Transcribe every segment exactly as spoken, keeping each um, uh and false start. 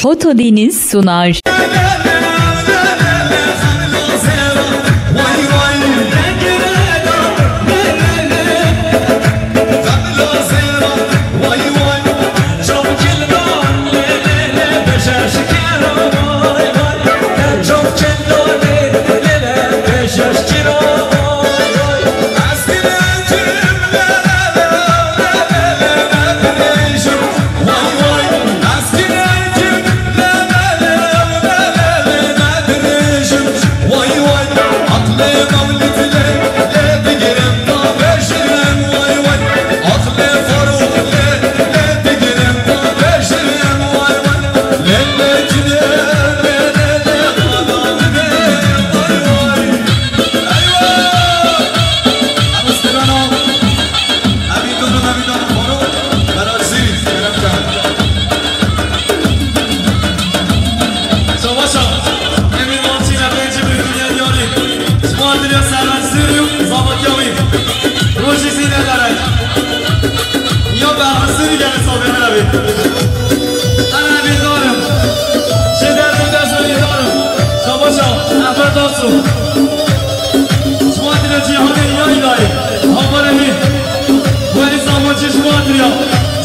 Foto Deniz sunar. Savaşa, Emîn Malçî, Efendi Birguliyê Diyarî, ji bo Andriya Serhat Sirî û zavatiya wî. Rojî zî nedere. Ya Berhan Sirî gelê savê herevî. Herevî darim. Ji derdê dest wê darim. Savaşa, Ehmed Asu. Ji bo Andriya Cîhanê Yaylayê. Havarê wî. Welî Zamançî ji bo Andriya.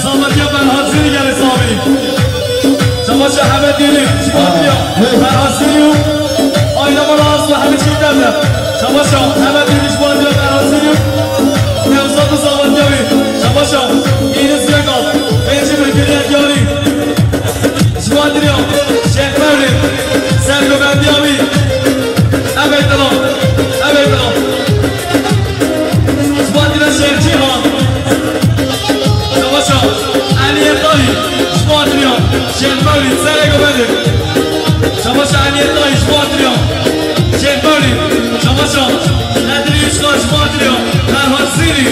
Zavatiya Berhan Sirî gelê savê. Savaşa Hemed Dîlî, ji bo Andriya, Berhan Sirî û Ayna Mala Aslı Hemed Çîkdemle. Savaşa Hemed Dîlî, ji bo Andriya, Berhan Sirî û Nevzat û zavatiya wî. Savaşa Înis Yegal, pêncî Birguliyê Diyarî. Ji bo Andriya, Şêx Mewlid, sergovendiya wî. Ev ê dila, ev ê dila. Ji bo Andriya Şêx Cîhan. Savaşa Eliyê Tahî, ji bo Andriya Şêx Mewlid, serê govendê. Savaşa Eliyê Tahî, ji bo Andriya Şêx Mewlid. Savaşa Nedirî Işka, ji bo Andriya Ferhat Sirî.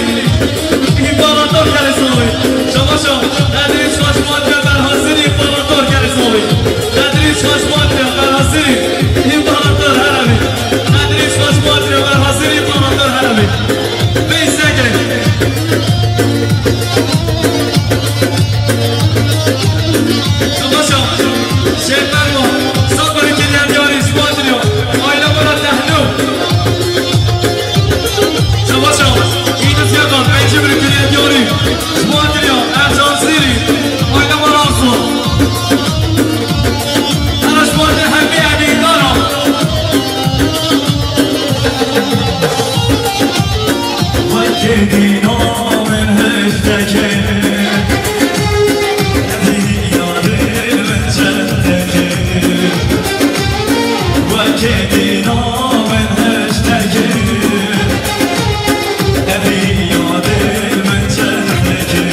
Împarator gelê savê. Savaşa Nedirî Işka, ji bo Andriya Ferhat Sirî. Împarator gelê savê. Nedirî Işka, ji bo Andriya Ferhat Sirî. Împarator herevî. Nedirî Işka, ji bo Andriya Ferhat Sirî. Împarator herevî. Bey Sege. Savaşa. Şêx Mervan. Savaşa Birguliyê Diyarî, ji bo Andriya. Ayna Mala Tehno. Savaşa. Înis Yegan, pêncî Birguliyê Diyarî. Ji bo Andriya, Ercan Sirî. Ayna Mala Aslan. Ana ji bo Andriya hemî Emîn Dara. Wekî dîna min hiştekê, dîna dil min çendekê. Wekî dîna min hiştekê, dîna dil min çendekê.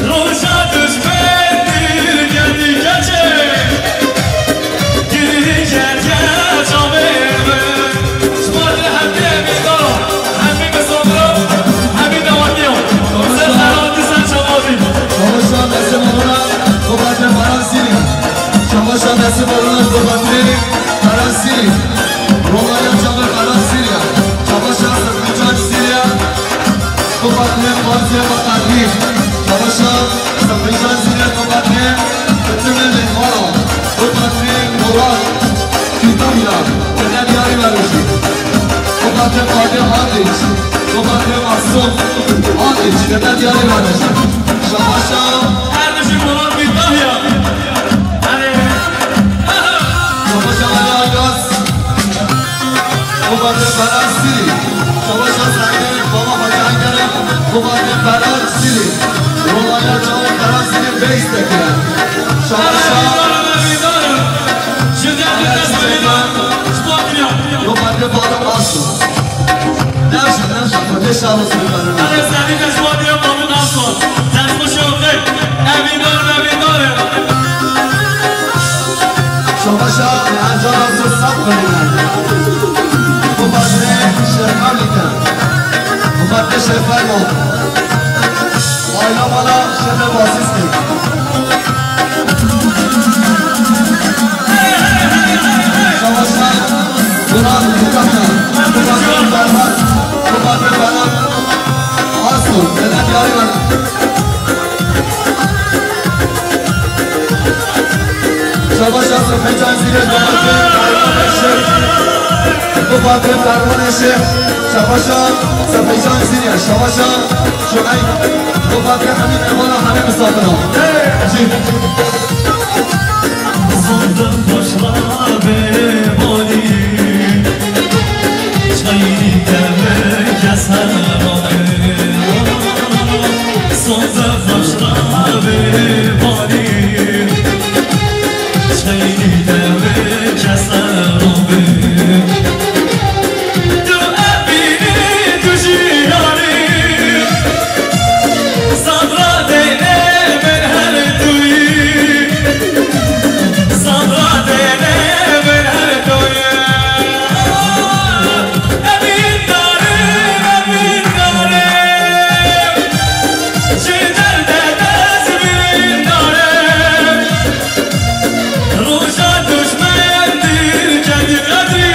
Roja dijmendir geldi keçê, girî gel gel çavê min. Ji bo hemî hemî dara, hemî misafira, hemî dawetiya. Ser serhatî ser çavazî. Çawaşa Nesim Orunan, Kobatrê Ferasîrî. Çawaşa Nesim Orunan, Kobatrê Ferasîrî. Rolaya çavê Ferasîrî. Çawaşa Sirpîcan Sîrî. Kobatrê Fazî Bakarî. Çawaşa Sefîcan Zîrê, Kobatrê Fitime Mehmara, Kobatrê Murat Kütahya, Cennet Yarî Vermişî, Kobatrê Fadê Adiç, Kobatrê Masum Adiç, Cennet Yarî Vermişî. Çawaşa Erdişî Murat Kütahya. Çawaşa Mela Agas. Kobatrê Ferasîrî. Çawaşa Seîdê Baba Hacî Engerê. Kobatrê Ferasîrî. Rolaya çavê Ferasîrî bês dikire. Çawaşa. Kobatrê Fadim Asu. Nevşa, nevşa, Xwedê şer û sirî verin. Çawaşa Ercan Asu saf verin. Bu Xatirê Fermanê Şêx, şabaşa, Sefecan Zîrya, şabaşa, Şueyb, bu Xatirê hemî mêvana, hemî misafiran. Ey, cî. Zandem xweş rabe balî, çayî deve kes her rabe. Zandem xweş rabe balî, çayî deve kes her rabe. Tu evînî, tu jî yarî. Zandra dêne min her duyî. Zandra dêne min her duyî. Evîn darim, evîn darim. Ji derde dest birîn darim. Roja duşmen dîr kedî qedrî.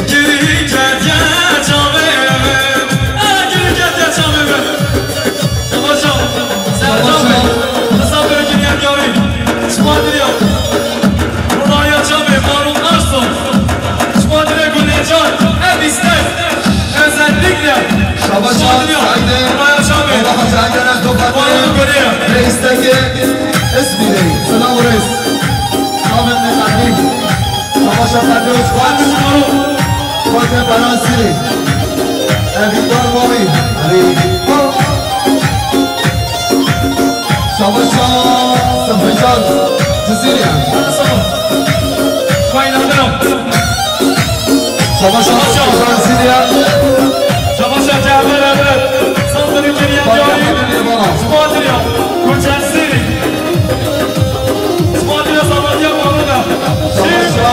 Girî ketiye çavê min. A, girî ketiye çavê min. Şabaş, şabaş. Sercan Bey, misafirê girî diyarî. Şima diriya. Ronaya çavê Faruk Arso. Şima dire Gulnecan. Ev istek. Özellikle. Şabaş, şima diriya. Haydi. Ronaya çavê. Allah Hacı Ayderes dokatı. Faruk Gulnecan. Ve istekli. Esmîrê, Silav û Rêz. Çavên me qehrî. Şabaşa Qedrê Osman. Fatê Berazîrî. Evîndar Mawî. Erê. Şabaşa Sefecan Cizîrî. Şabaşa Sefecan Cizîrî. Şabaşa Cevher Emre. Sandırı geriye diyarî. Şubatiriya. Koçer Sîrî. Şubatiriya Sabatiya Marona. Şabaşa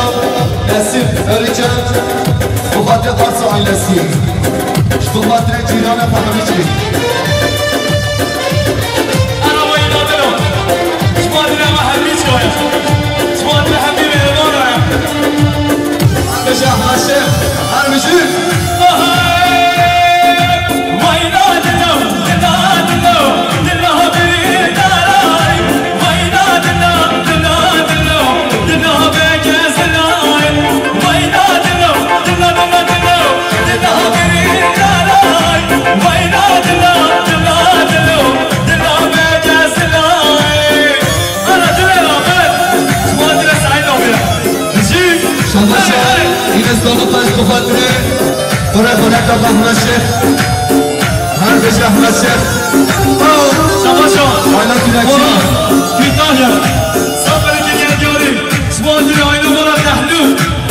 Nesîm Feriçe. Şubatiriya Tarsa ailesi. Şubatiriya Cîrana Fahmîçî. Ana wayî nadiro. Şubatiriya Fahmîçî. Şubatiriya Hemî Mehmana. Beşe Haşe. Her bişî. Şabaşa, Înes Dawutaş bi xatirê xurê xwe neka Ahmet Şêx. Her bêje Ahmet Şêx. Şabaşa. Ayna Tünekçi. Kütahya. Saferê geriye diyarî. Şubatiriya Ayna Mara Tehlû.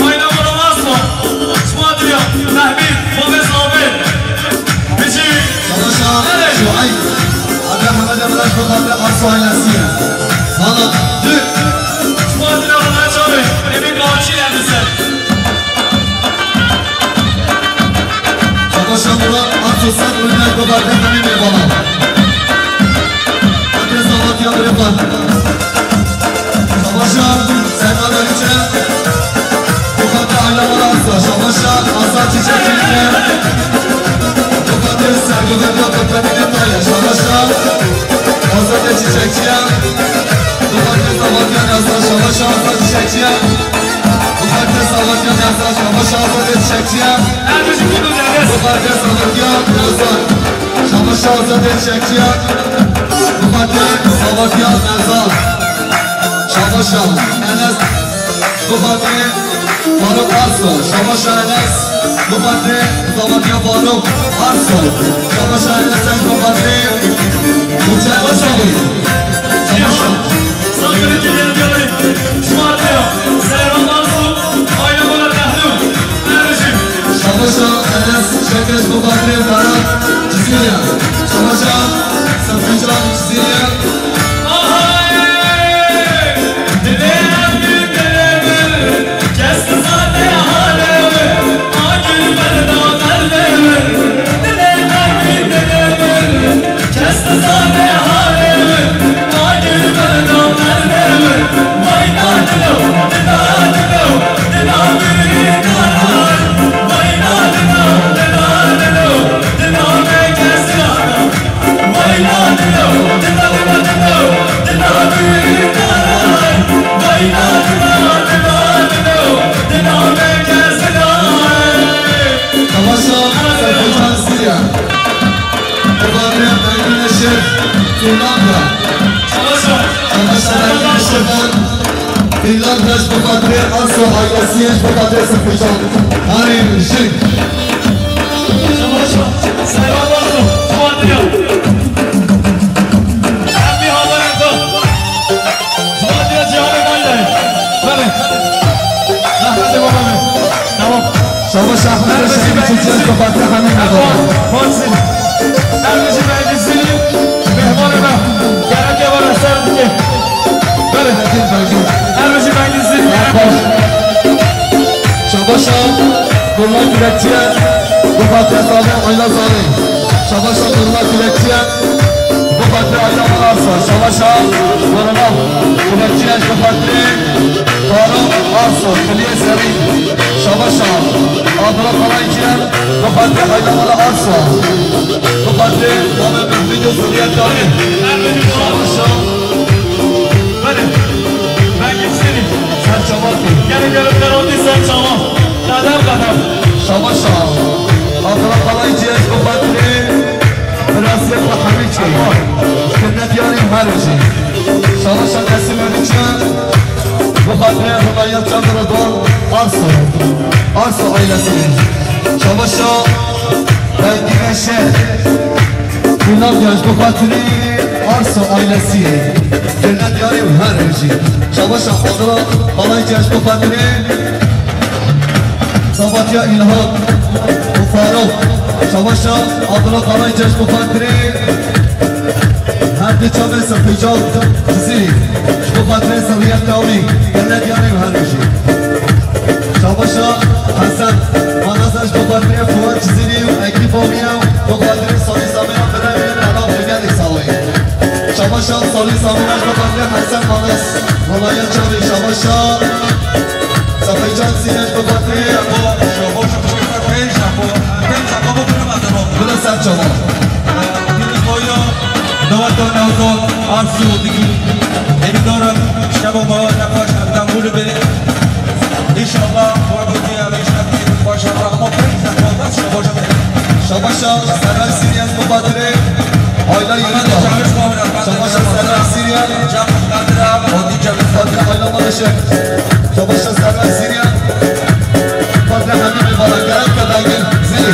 Ayna Mara Asma. Şubatiriya Mehmî. Babê Sabê. Bijî. Şabaşa. Şuayb. Abi Ahmet Emre bi xatirê Arso ailesi. Valla. Dü. Şubatiriya Ronaya çavê. Emin Kavakçî elbise. Şabaşa Murat Arso ser ürünler bi xatirê hemî mêvana. Xatirê Sabatya birê xwe. Şabaşa Serkan Arîçe. Bi xatirê Ayla Murat Arsa. Şabaşa Azad Çiçekçi. Bi xatirê sergovendiya Kotbedînê Taya. Şabaşa Azad Çiçekçiye. Bi xatirê Sabatya Azad. Şabaşa Azad Çiçekçiye. Bi xatirê Sabatya Azad. Şabaşa Azad Çiçekçiye. Bi xatirê Sabatya Azad. Şabaşa Azad Çiçekçiye. Bi xatirê Sabatya Azad. Şabaşa Enes. Bi xatirê Faruk Arso. Şabaşa Enes. Bi xatirê Sabatya Faruk Arso. Şabaşa Enes, bi xatirê Uçer Başarî. Şabaşa. Sabrê Kilyandiyarî. Şubatya. Serhat Arso. Ayna Bola Tehlû. Erjî. Şabaşa Enes Şekeş, bi xatirê Ferhat Cizîrya. Şabaşa Sefîcan Cizîrya. Siyej baba dest kuşan. Harim jik. Savaşa. Seyran olsun. Fuat Diyan. Emmi Haber Erdoğan. Fuat Diyan Cihan'ın aynen. Böyle. Rahmetli babamı. Tamam. Şabaş Ahmet Her Şahin şey Çiçek ben Kapatlı Hanım Tamam. Olsun. Her şey ben gizliyim. Mehmanına. Gerek var eser diye. Belê. Her bijî bengî zîrî. Baş. Şabaşa, Nurla Kürekçiye, bu Fatih Salih, Ayla Salih. Şabaşa, Nurla Kürekçiye, bu Fatih Ayla Arsa. Şabaşa, Nurla Kürekçiye, bu Fatih Faruk Arsa, Filiye Serî. Şabaşa, Abdullah Kalaycıya, bu Fatih Ayla Arsa. Bu Fatih, Mehmet Müftü Suriye Tarih. Şabaşa. Belê. Ben geçsene. Ser çamak. Gel, gel, ben oldu sen çamak. Kadem, kadem. Şabaş ağa. Akrabala içeriz bu Fatih'i. Biraz yapma Hamit Bey. Cennet yarım her şey. Şabaş ağa teslim edeceğim. Bu Fatih'e Rıdayat Çamlı'dan Arso. Arso ailesi. Şabaş ağa. Ben güneşe. Gülnaz Genç bu Fatih'i Arso ailesi. Cennet yarım her şey. Şabaş ağa. Adına Alay Genç bu Fatih'i. Sabatya İlhan. Bu Faruk. Şabaş ağa. Adına Alay Genç bu Fatih'i. Her de çabê Sefîcan Cizîrî, ji bo xatirê Sewiyet Dawî, gelek yarê û her bijî. Şabaşa Hesen, Manazaj bo xatirê Fuat Cizîrî û ekîp Omiya, bo xatirê Salî Samîra birayê min Ela Bilgelî Sawî. Şabaşa Salî Samîra ji bo xatirê Hesen Manaz, Malaya Çavî, şabaşa. Sefîcan Sîneş bi xatirê Şabo, Şabo ji xwe Sefî Şabo, Sefî Şabo bo xwe nemaze bo. Bila ser çawa. Dîniz boyo, daweta newzon, arzu digi. Emidorim, şabo bawa nepaş, Ertem Gulü beni. İnşallah, bu arada diye, inşallah, inşallah, ama pek zaten, Şabo, Şabo. Şabaşa Server Siryen bi xatirê Ayla Yirî. Şabaşa Server Siryen. Fatih Ayla Maleşe. Şabaşa Server Siryen. Fatih Hemî Mübarek. Kerem Kedagil. Zili.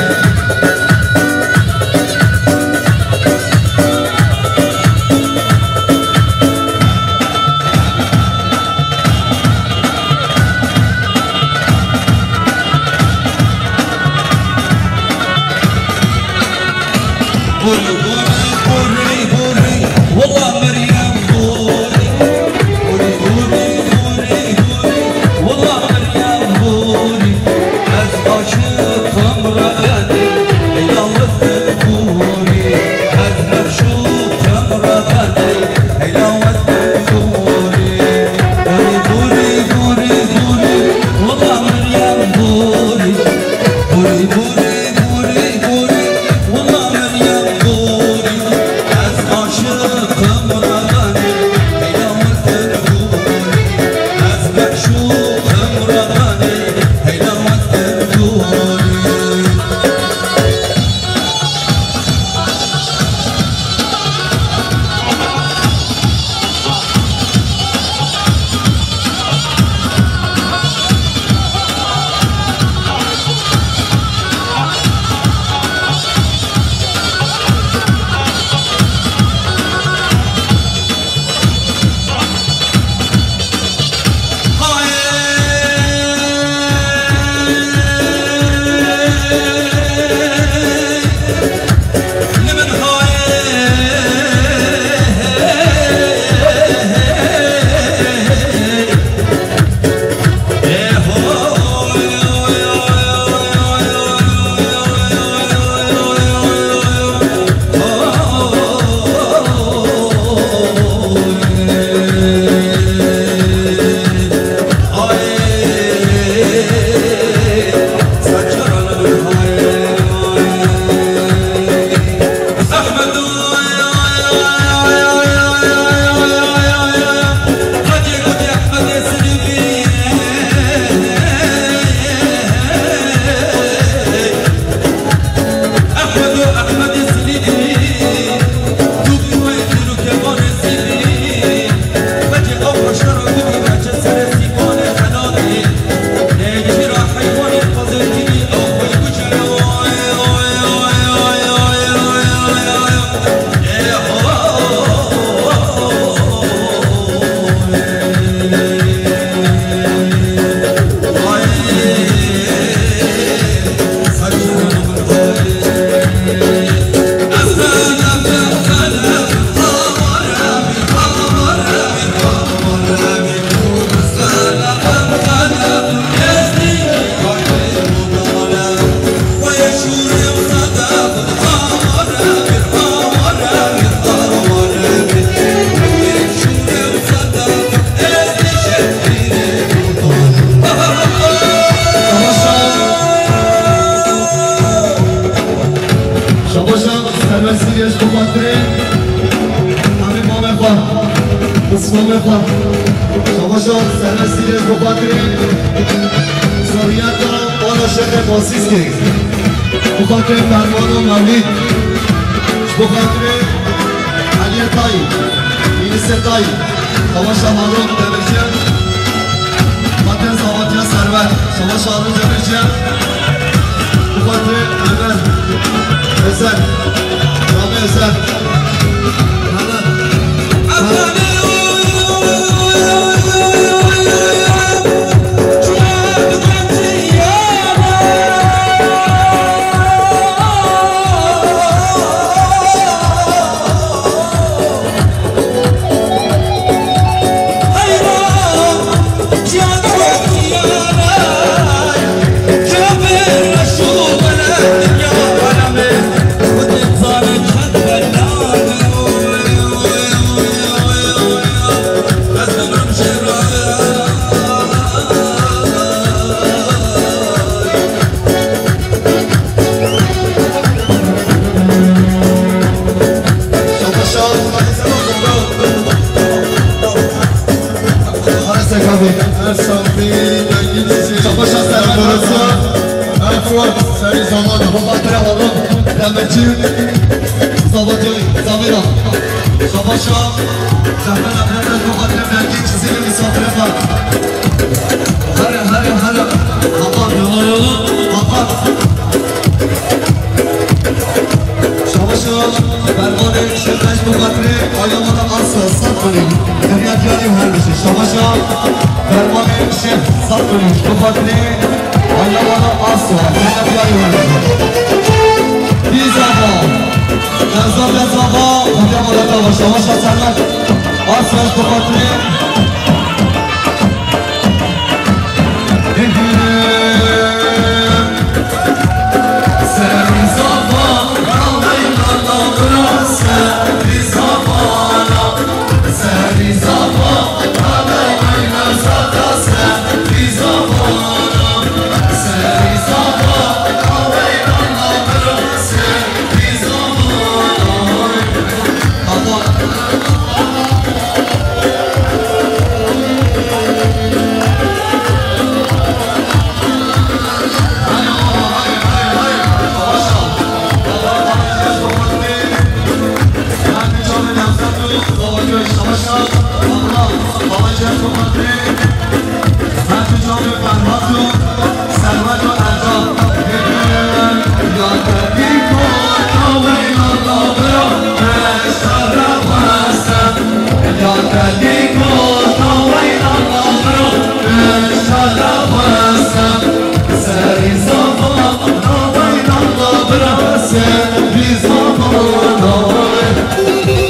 Borî, borî, borî, borî, wela Meryem borî. Borî, borî, borî, borî, wela Meryem borî. Ez aşiqim Rebenê, ey lawet borî. Ez meşûqim Rebenê, ey lawet borî. Borî, borî, borî, borî, wela Meryem borî. Borî, borî, borî, borî, wela Meryem borî. Ez aşiqim Şabaşa Servet Sîrê ji bo xatirê zerriyeta Bala Şexê Masîskê. Ji bo xatirê Fermano Mewlîd. Ji bo xatirê Eliyê Tayî, Yunusê Tayî. Şabaşa Harun Demirci. Xatirê Zavatiya Servet. Şabaşa Harun Demirci. Ji bo xatirê Emel Özel. Rami Özel. Hemen. Şabaşa. Her safi, dengin çiçeği. Şabaşa Servet. Her fuat, seri zamanı. Baba Tire oğlum. Demirci. Zavacı. Zavina. Şabaşa. Zahmet Efendi. Baba Tire dengin çizili misafire bak. Hadi, hadi, hadi. Kapat, yolu, yolu. Kapat. Şabaşa, Fermanê Şêx Reş bi xatirê Ayamana Asya sed xwînî. Dinya diyarî her bişî. Şabaşa, Fermanê Şêx sed xwînî bi xatirê Ayamana Asya. Dinya diyarî her bişî. Dîzava. Nevzat Dezava. Ayamana Dava. Şabaşa Sermet. Asya bi xatirê.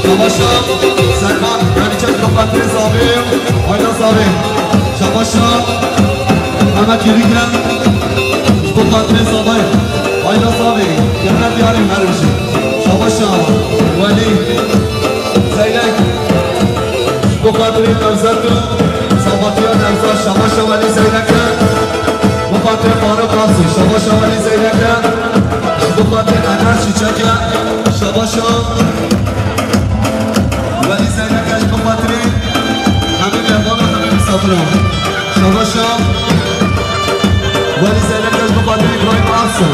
Şabaşa, Serkan, Melike, Muhammed Reza abi, Ayla abi. Şabaşa, Mehmet Yürüken, Muhammed Reza abi, Ayla abi, Cennet Yarim Mervişi. Şabaşa, Veli, Zeyrek, ji bo xatirê Nevzat û Zavatiya Nevzat, şabaşa Welî Zeyrek e. Ji bo xatirê Faruk Asî, şabaşa Welî Zeyrek e. Ji bo xatirê Enes Çiçek e, şabaşa Welî Zeyrek e. Ji bo xatirê hemî mehmana, hemî misafiran. Şabaşa Welî Zeynep, ji bo xatirê Îbrahîm Arso.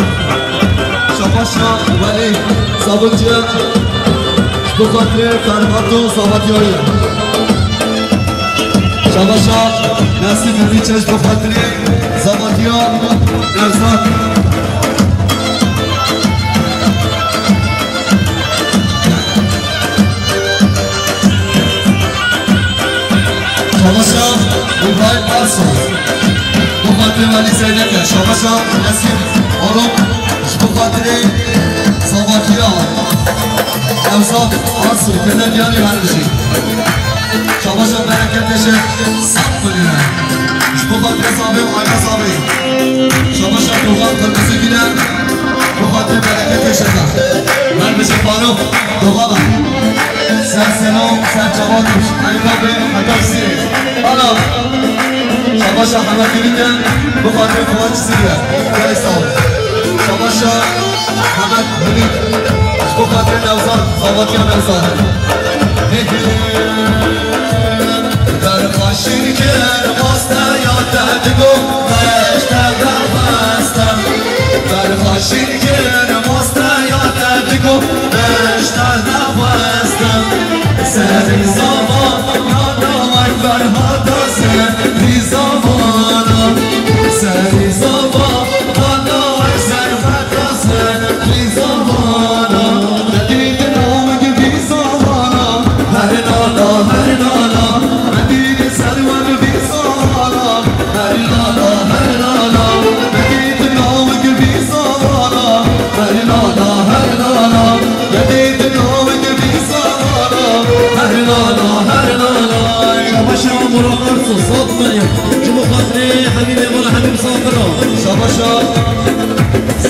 Şabaşa Welî Sabuncu, ji bo xatirê Ferhat û Zavatiyayê. Şabaşa Nesîm Emice, ji bo xatirê Zavatiya Nevzat. Şabaşa Îbrahîm Arso. Bo xatirê Welî Zeynep e. Şabaşa Nesîm Arok. Ji bo xatirê Zavakiya Nevzat Arso. Kene diyarî her bijî. Şabaşa Bereket Eşe. Sap bilin. Ji bo xatirê Sabê û Ayna Sabê. Şabaşa Dogan Kırmızı Gülen. Bi xatirê bereketê şefa. Mermêşe Faruk, doxa be. Ser Selo, ser Çawa Tuş, Eyüp abi, Hakan Sirê. Ana. Şabaşa Hemed Yürüken, bi xatirê Fuat Sirê. Gelek sağ ol. Şabaşa Hemed Yürük, bi xatirê Nevzat, Zavatiya Nevzat. Hey, hey, hey. Şirkir masteya te digo, beş te vexwestem. Berxa şirkir masteya te digo, beş te vexwestem. Serî zava nana wek berhata serî zavana. Serî zava nana wek serveta serî zavana. Te dîtin awik vî zavana. Her nana, her nana. Me dîtin serwek vî zavana. Her nana, her nana. Me dîtin awik vî zavana. Her nana, her nana. Me dîtin awik vî zavana. Her nana, her nana. Şabaşa Murat Arsu, sot menya. Ji bo xatirê Habîbê Mala Habîb Safira. Şabaşa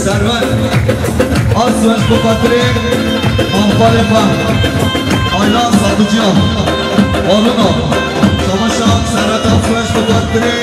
Serwet Arsu, ji bo xatirê Anfalê xwe. Aylan Saduciyan. Alina. Şabaşa Serwet Arsu, ji bo xatirê